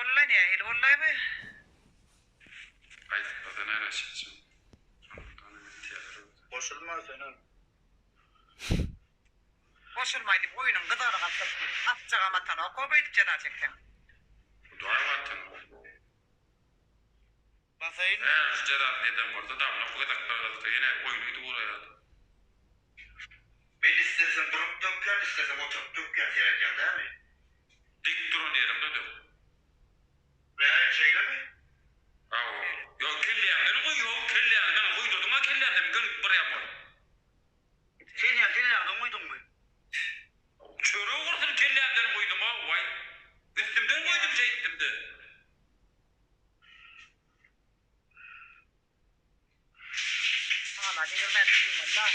Walla nähili bollaý bu? Aýtmasa näme şeýtjek. Goşulma senem. Goşulmaý diýip oýnuň gyzygyny gaçyryp atjagam atanok o beýdip jeza çekseň. Hudaý watan. Basaýyn. Hä şu jezasyny eden bolsa dawno gyzykly gyzykly ýene oýun gidip ugraýardy. Men islesem durup dökýän islesem oturyp dökýän seredýäň dämi. Dik duran ýeriňde dök. Näme şeýlemi? Hawa. Ýok kelläňden guý ýok kelläňden guýdurdyňa kellämden gönüp barýan bol. Sen ýa kelläňden guýduňmy? Çörek gursun kellämden guýdum-ow waý. Üstümden guýdum şeýtdim-de. Hala degirmän guýmaly-la.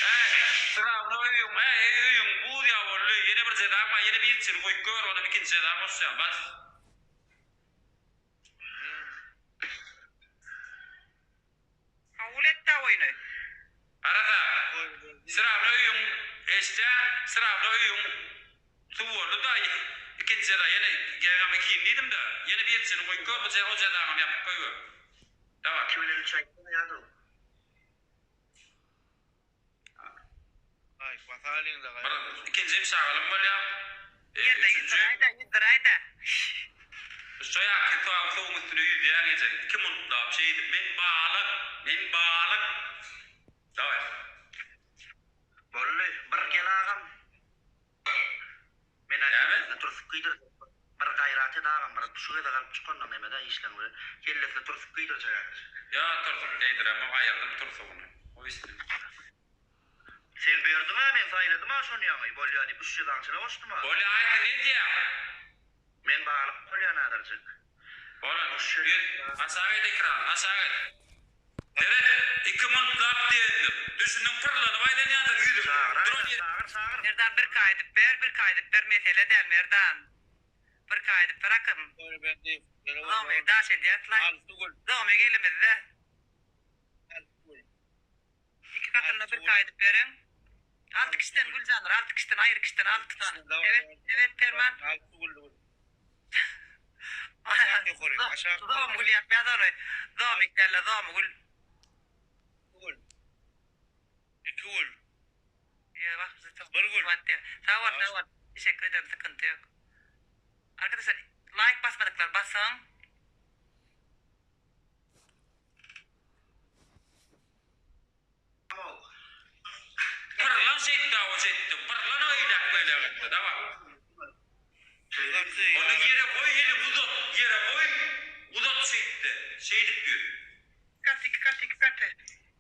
Äý, Firawna öýüň, äý, eý, öýüň buz ýa boldy. Ýene bir jezaň bar, ýene bir çili guýup gör, onam ikinji jeza goşýaň, bas. Kabul et-dä oýny. Arada, Firawna öýüň, eşitýäň, Firawna öýüň suw boldy-da, ikinji jeza, ýene, geňem ikin diýdim-de, ýene bir çili guýup gör, bu o jezaňam ýapyp goýber. Daway. Iki bilen üç aýtsana ýadow. Aý, basalyň-da Bir, ikinji hem şagalym bolýar. E, Ýerde üçünji. ýüzdüräý-dä, ýüzdüräý-dä. Şo ýaky suw suwuň üstüne ýüzýäň eje. Iki muntlap şeýdip, men balyk, men balyk. Daway. Boldy, bir gel agam. Men-ä Näme? kellesine türsük geýdirjek. Bir gaýrat et agam, bir şu gezek alyp çykandan neme-dä işleň bilen. Kellesine türsük geýdirjek häzir. Ýa türsük geýdiremok, aýyrdym türsügini. Goý sen. Sen berdiň-ä, men saýladym-a şony ýaňy, bolýa diýip, üç jezaň içine goşdum-a. Bolýa, aýt, ne diýýäň? Men balyk bolýan häzirjik. Bolan, ýüz, aşak et ekrany, aşak et. Seret, iki muntlap diýendir. Düşündiň, pyrlanyp aýlanýandyr ýüzüň. Çagyr, Duran aýda, ýeri. çagyr, çagyr. Merdan birki aýdyp ber, birki aýdyp ber, mesele däl Merdan. Birki aýdyp ber akym. Toýberdiýew, Zomig daş edýäs-laý. Alty gül. Zomig elimizde. Alty gül. Iki gatynda birki aýdyp beriň. Alty kişiden Güljanur, alty kişiden aýry kişiden alty sany. Evet, evet Perman. Alty gül gül. Aşak ýokary, aşak. Zomgül ýap ýaz ony. Zomik däl-de Zomgül. Gül. Iki gül. Ýa wah bizi Bir gül. Sag bol, sag bol. Teşekkür ederim, sıkıntı yok. Arkadaşlar like basmadyklar basyň. Pyrlan şeýtdi o şeýtdi. Pyrlan o eýläk beýläk etdi. Daway. Ony ýere goý eli uzat ýere goý uzat şeýtdi. Şeýdip ýür. Gaty iki gaty iki gaty.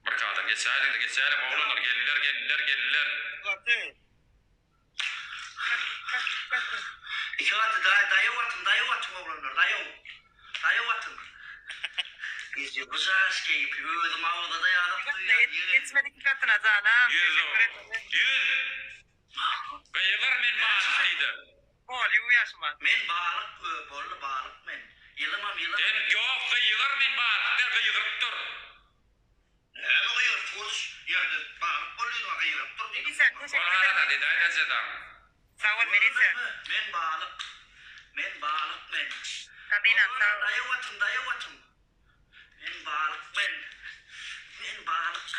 Bir kadr geçäýliňde geçäýliň oglanlar geldiler geldiler geldiler. Gaty. Iki gaty daý daýaw atyň daýaw atyň oglanlar daýaw daýaw atyň. Eje bu jaş keýpi özüm awzada ýazyp duýýan ýegen. Ýetmedi iki gatyna janam. Ýüz o ýüz. Gygyr men balyk diýdi. Bol ýuwýa şumat. Men balyk ö boldy balyk men. Ýylymam ýylan. Sen ýok gygyr men balyk de gygyryp dur. Näme gygyryp turuş ýerde balyk bol diýdiňa gygyryp dur diýdiň. Melisa Bol teşekkür harada ederim diýdi Melisa. aýda jezaňy. Sag bol Melisa. Men balyk. Men balyk men. Sabinam sag bol. Daýaw atyň daýaw atyň. Men balyk men. Men balyk.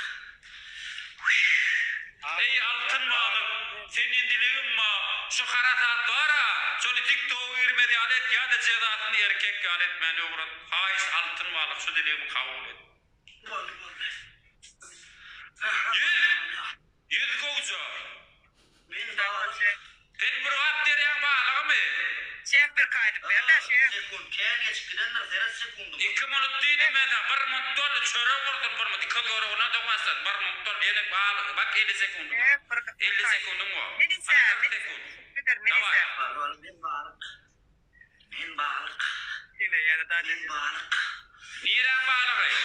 Eý altyn balyk senden dilegim bar şu harasat bara şony tik toga girmez ýaly et ýada jezasyny erkek ýaly etmäni öwret haýyş altyn balyk şu dilegimi kabul et. Boldy boldy. Ýüz! Ýüz gowja. Men balyk. Sen Murgap derýaň balygymy? Şef bir gaýdyp ber-dä şef. Sekunt kän geçip gidendir seret sekundyma. Iki munut diýdim men saňa bir munt boldy çörek ursun bir munt iki göregine doňaşsyn bir munt boldy ýene bal bak 50 sekundyň bar Şef bir bir 50 gaýdyp. sekundyň bar Melisa ana 40 Melisa sekunt teşekkür ederim daway. Melisa. Bal bal men balyk. Men balyk. Hile ýa-da daş Men balyk. Niräň balygy?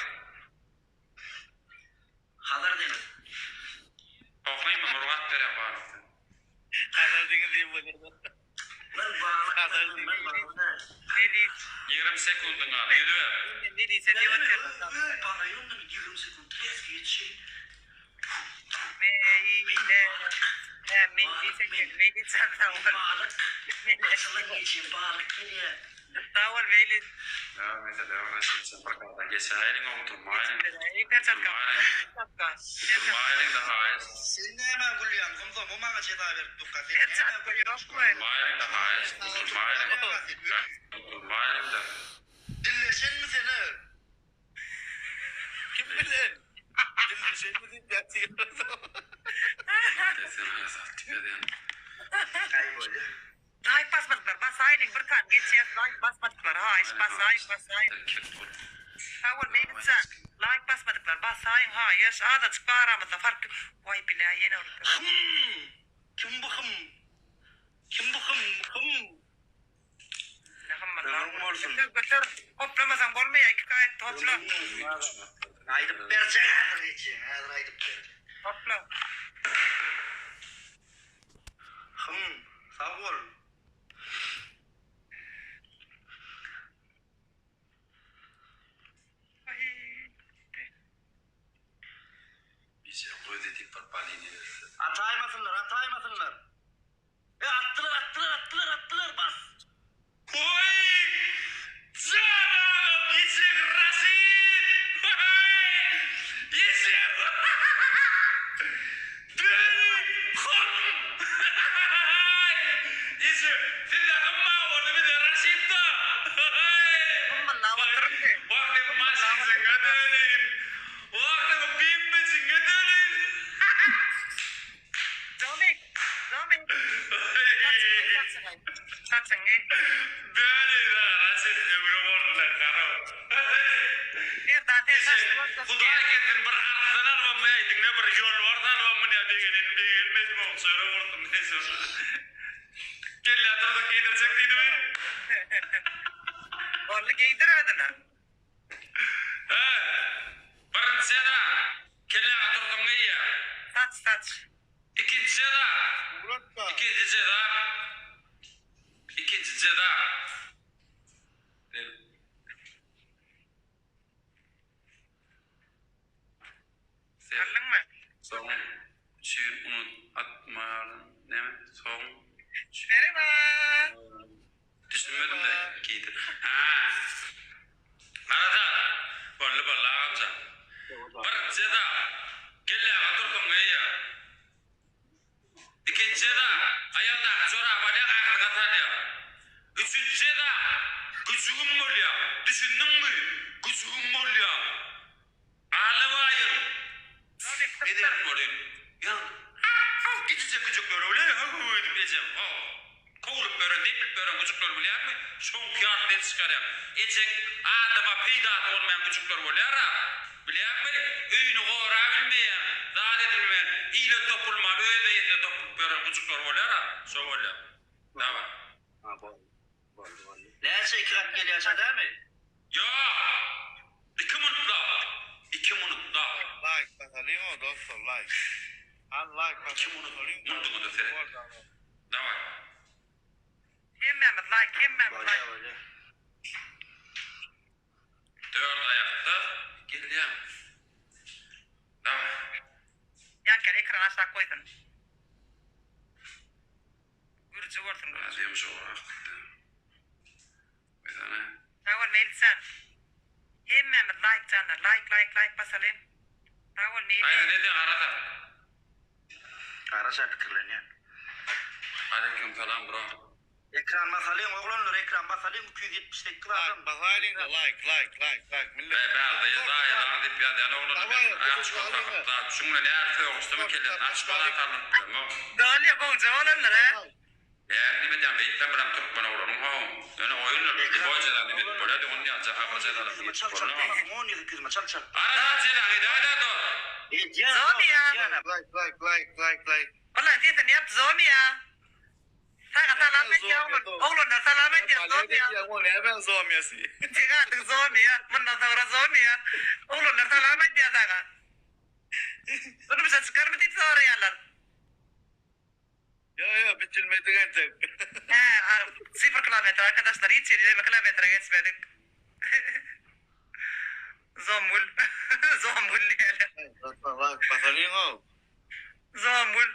Hazar deňiz. Tohumymy Murgap derýaň balyk sen. Hazar deňiz diýip bolýar. Men balyk. Hazar Men deňiz. balyk däl. Melis. 20 sekundyň galdy ýüzüber. Melisa diýip otyryn. Baraý onda bir 20 sekunt treski ýetişeýin. Meýle. Hä, Meýlis eken, Meýlis jan sag bol. Balyk. Açylan ejem balyk gelýär. Sag bol Meýlis. Ýa mesele ýok Raşid sen bir kada geçäýeliň oturmaýlyň. Perçatka. Oturmaýlyň da haýyş. Sen nämä gülýäň zomzom o maňa jeza berip durka sen nämä Perçatka gülýäň ýokmy? Oturmaýlyň da haýyş. Oturmaýlyň. Oturmaýlyň da. Dilleşenmi sen ö. Kim bilen? Dilleşenmi diýip ýatyr. Sen azat diýýän. Aý bolýa. Laýk basmadyklar basaýlyň bir sany geçýäs laýk basmadyklar haýyş basaýyň basaýyň. Sag bol Meýlisjan. Laýk basmadyklar basaýyň haýyş azajyk bar aramyzda fark waý bilä ýene urup. Hym! Kim bu hym? Kim bu hym? Hym! Ömrüň bolsun. Göter göter hoplamasaň bolmaýa 2K etdi hopla. Aýdyp berjek häzir eje, häzir aýdyp berjek. Hopla. Hym, sag bol. Bize gözi diýip bir balini berse. Ataýmasynlar, ataýmasynlar. E atdylar, atdylar, atdylar, atdylar, bas. Goý! Jan agam işiň Raşid! Işiň Döli hon! Işiň sizde hymma boldy bizde Raşid da! Hymylla oturdy. Wah sen maşynjyňa döneýin! Wah sen bimbijiňe döneýin! Zomik, zomik. Saçyňy, saçyňy. Saçyňy. Döli-de Raşid öwre boldular garaw. Serdar sen saçly bolsaň. Hudaý kesin bir arslan alybam äýdiňde bir ýolbars alybam munýa begenenim begenmedim oň çöre bolsun neyse. Kellä tursak geýdirjek diýdimi? Boldy geýdir özüne. He. Birinji jeza kelläňe tursaň geýýä. Saç saç. Ikinji jeza. Ikinji jeza. Ikinji jeza. Aldyňmy? Soň üçin unut atmaýaryn. Näme? Soň üçin. Merhaba. Düşünmedim-de giydir. Hä. Arada. Boldy boldy agamjan. Bir jeza. Kelläňe dursuň eýýäm. Ikinji jeza, aýagdaky joraby alýaň agzyňa salýaň. Üçünji jeza, güjügim bolýaň. Düşündiňmi? Güjügim bolýaň. Alabaýyň. Ederin bolýyn. Ýa, haw, gijijek güjükleri bilen höw-höw edip ejem, ho, kowlup ýören, depilip ýören güjükleri bilýäňmi? Şoňky ýaly ses çykarýaň. Ejeň adama peýdasy bolmaýan güjükler bolýar-a. Bilýäňmi, öýüni gorabilmeýän, zat edilmeýän, ile topulman, öz eýesine topulyp ýören güjükler bolýar-a, şo bolýar. Dawa. Ha boldy. Boldy boldy. Näçe iki gat gelýär şa dämi? Ýok! Iki munutlap. Iki munutlap. Laýk basalyň o dostlar laýk. Hany laýk Iki munut. Munduňyza seret. Daway. Hemmämiz laýk hemmämiz Bolýa laýk. bolýa. Dört aýakda gelýäň. Daway. Ýaňky ekrany aşak goýsun. Gürji bolsun gürji. Razym şorak. Goýsana. Sag bol Meýlisjan. Hemmämiz laýk janlar. Laýk laýk laýk basalyň. Sag bol Meýlis. Aýda ne diýýäň Arada? Garaja pikirlenýän. Aleýkum salam bro. Ekran basalyň oglanlar ekran basalyň 278 adam. Laýk basaýlyňda laýk laýk laýk laýk millet. Eý bärde ýazaýyň diýip ýazýan oglanlar men açyk otagyp zat şuň bilen näl sögüşdimi kellesini açyk zat aldyryp bilemok. Dolýa gowja bolandyr hä. Näl nime diýýäň beýtmem birem türkmen oglanyň how ýöne oýundyr lýuboý jezany edip bolýady onun ýalyja agyr jezalar Ýüzüme edip çal çal bolnok. basyň on ýüzük ýüzüme çal çal. Ara zat jezany edäýdä dos. Edýän Zomiýa. edýän. Laýk laýk laýk laýk laýk. Ulan sesini ýap Zomiýa. Saňa salam aýdýar oglan. Oglanlar salam aýdýar Zomiýa. O näme zomiýasy? Seň adyň Zomiýa. Mundan soňra Zomiýa. Oglanlar salam aýdýar saňa. Durmuşa çykarmy diýip soraýarlar. Ýo ýo bitilmedik entek. Hä, sıfır kilometr arkadaşlar hiç ýeri ýeme kilometre geçmedik. Zomgül. Zomgül diýeli. Laýk basalyň-ow. Zomgül.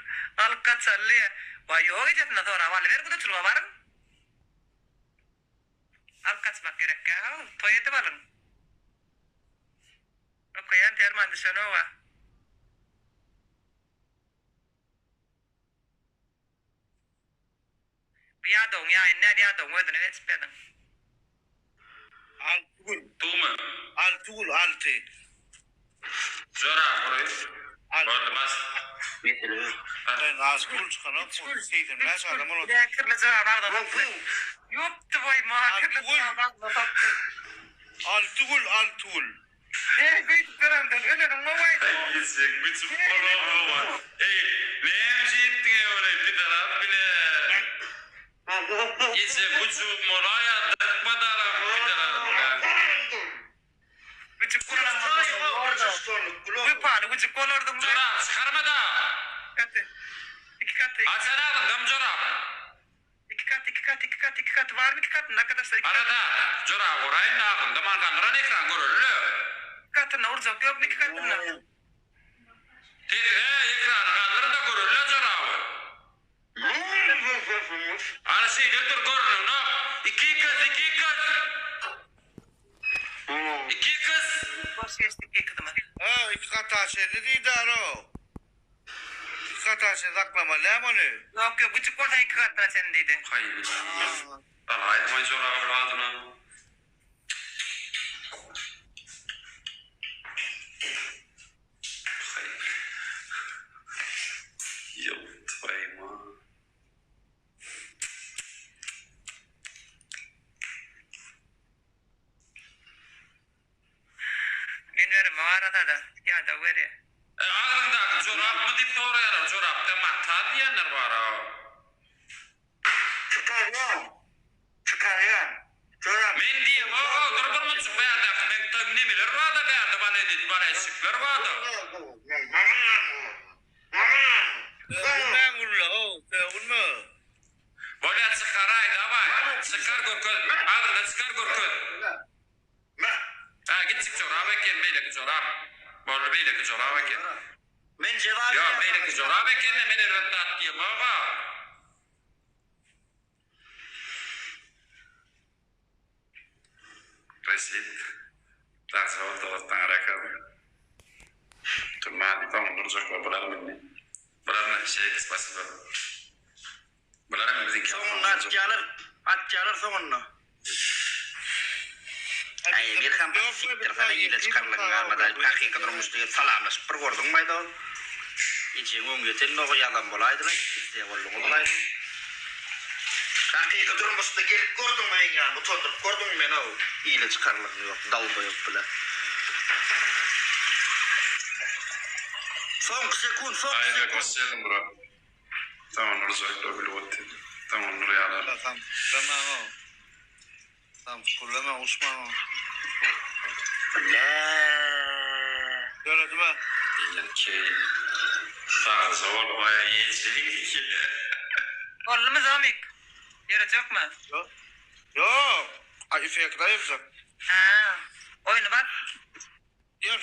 Alyp gaçaly diýýä. Waý ýok ejesinden sorap alyber gudaçylyga baryň. Alyp gaçmak gerekkä how, toý edip alyň. Okaýan derman düşenoga. Bu ýadawyň ýaýyny däl ýadawyň özüne geçip ýazyň. Alty gül. Dugma. Alty gül alty. Jora gury. Boldy bas. Mesele. Ben alty gül çykanok. 85 adam ol. Kirli jogap agza sokdy. Ýokdy boý ma kirli jogap agza sokdy. Alty gül alty gül. Eý beýdip berenden öleniň gowaýdy. Gitjek güçük bolar. Eý näme şeýtdiň eý ony bitarap bile. Gitjek güçük bolaýa dykma daram bitarap bile. Güçük bolan Wepaly güçük bolardyň. Jorap çykarma da. Gaty. Iki gaty. Açan agzyňdam jorap. Iki kat iki kat iki kat iki kat barmy iki katynda arkadaşlar iki kat. Arada jorap uraýyn agzymda man galdyran ekran göreli. İki katynda urjak ýokmy iki katynda. Sesi he ekrany galdyr da göreli joraby. Ana şeýledir görnenok. Iki kyz iki kyz. Iki kyz. Boş geçdi iki kyzymyz. Ha iki kata şeýle diýdaro. Iki kata şeýle saklamaly näme ony? Ýok ýok güjük bolsa iki katyna çenli diýdi. Haý Alaýdym aý joraby bir adyna. Haý. Ýok twaýma. Men beremok arasada ýadaw berýä. E agzyňdaky jorapmy diýip soraýarlar jorapda mata diýenler bara. Çykarýan. Çykarýan. Jorap. Men diýemok dur bir munçuk bärdäki meň nemeler barda bärde balet baleşikler barda. Sögünmäň ulla how sögünme. Bolýa çykaraý daway çykar görkez agzyňda çykar görkez. Hä gitjik jorap eken beýleki jorap. Boldy beýleki jorap eken. Men jebap Ýok beýleki jorap ekende men erbet zat diýemok-a. Reşit. Sagja bol dost saňa rehmet. Turmady soňuny durjaklar bularym indi. Bularym şeýle spasiba. Bularym biziňki. Soňunda atýalar. Atýalar soňunda. Aý Mirhan sikdir sana ile çykarlygyň galmady aý hakyky durmuşda gelip salamlaşyp bir gördüňmi aýda ejeň öňýeten doga ýazan bolaýdylaý pizde bolduňyz laý hakyky durmuşda gelip gördüňmi meň ýanyma utandyryp gördüňmi meni ow ile çykarlygyň ýok dalboýop bile soňky sekunt soňky Aýbek sekunt. hoş geldiň bro. Soňuny urjaklar bilip otyr. Soňuny urýarlar. Samsyklamaň-ow. Samsyklamaň, uruşmaň-ow. Bile. Döredime. Diýen keý. Sagja bol baýa ýejeň. Boldumy zomik? Ýörejekmi? Ýok. Ýok. Aý effekt aýyrjak. Hä. Oýny bas. Ýör.